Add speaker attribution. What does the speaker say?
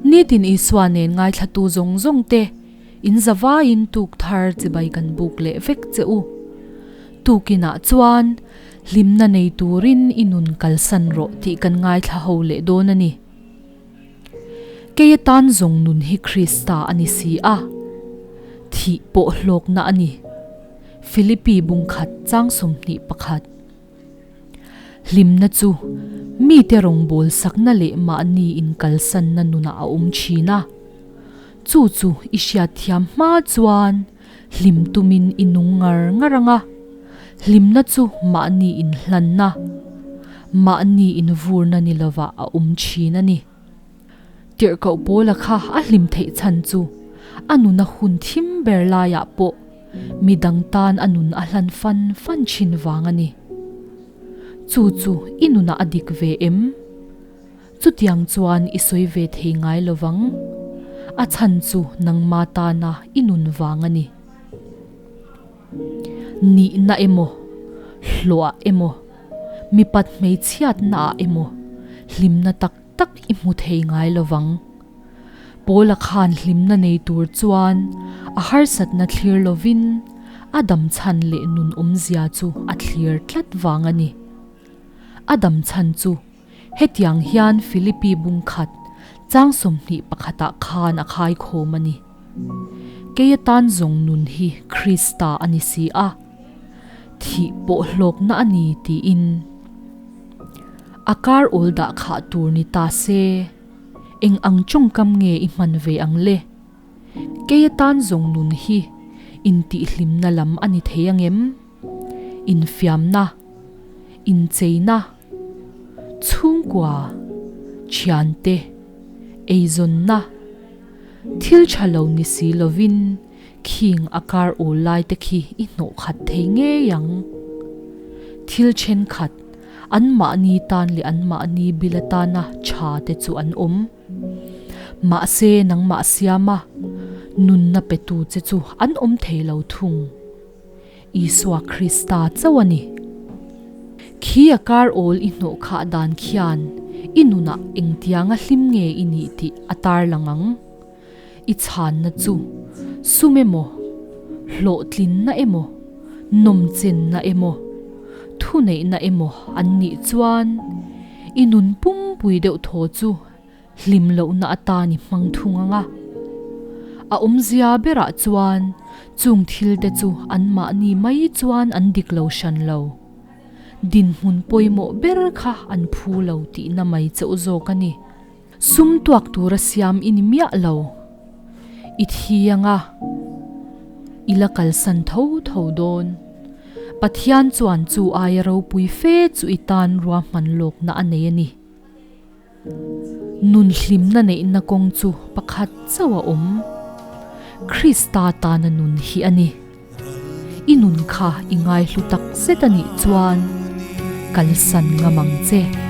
Speaker 1: Nitin Isua nen ngaithlatu zawng zawng te in zavaiin tuk thar chibai kan buk leh vek che u. Tukinah chuan hlimna nei turin i nun kalsan rawh tih kan ngaithla ho leh dawn a ni. Kei atan zawng nun hi Krista a ni si a, thih pawh hlawkna a ni. Philippi bungkhat chang 21. Hlimna chu mite rawngbâwl sakna leh mahni inkalsanna nunah a awm ṭhîn a. Chu chu i hriatthiam hma chuan hlim tumin i nung ngar ngar ang a. Hlimna chu mahni inhlanna, mahni invurna ni lovah a awm ṭhîn a ni. Tirhkoh Paula kha a hlim theih chhan chu a nuna hun thim ber laiah pawh mi dang tan a nun a hlan fan fan thin vang a ni. Chu chu i nunah a dik ve em? Chutiang chuan i sawi ve thei ngai lo vang. A chhan chu nangma tana i nun vang a ni. Nihna emaw, hlawhah emaw, mipat hmeichhiatnaah emaw hlimna tak tak i hmu thei ngai lo vang. Paula khan hlimna nei tur chuan a harsatna thlir lovin a dam chhan leh nun awmzia chu a thlir tlat vang a ni. A dam chhan chu hetiang hian Philippi bung khat chang 21 ah khan a khaikhawm a ni. Kei atan zawng nun hi Krista a ni si a, thih pawh hlawkna a ni tiin. A kar awl dah khah tur ni ta se, eng ang tawngkam nge i hman ve ang le? Kei atan zawng nun hi intihhlimna lam a ni thei ang em? Infiamna, incheina, chhungkua, thiante, eizawnna, thil tha lo ni si lovin khing a kar awl lai te khi i hnawh khat thei ngei ang. Thil thenkhat, anmahni tan leh anmahni bil atana tha te chu an awm. Mahse nangmah siama nunna petu che chu an awm thei lo thung. Isua Krista chauh a ni. Khi a kar awl i hnawh khah dan khian i nunah engtianga hlim nge i nih tih a tarlang ang. I chhanna chu sum emaw, hlawhtlinna emaw, nawmchenna emaw, thuneihna emaw an nih chuan i nun pumpui deuh thaw chu hlim lohna atan i hmang thung ang a. A awmzia berah chuan chung thilte chu anmahni mai chuan an dik lo hran lo. Dinhmun pawimawh ber kha an phu lo tihna mai chauh zawk a ni. Sum tuak tura siam i ni miah lo. I thi anga i la kalsan tho tho dawn. Pathian chuan chu aia ropui fe chu i tan ruahman lawkna a nei a ni. Nun hlimna neihna kawng chu pakhat chauh a awm. Krista tana nun hi a ni. I nun kha i ngaihlu tak zet a nih chuan kalsan ngam ang che.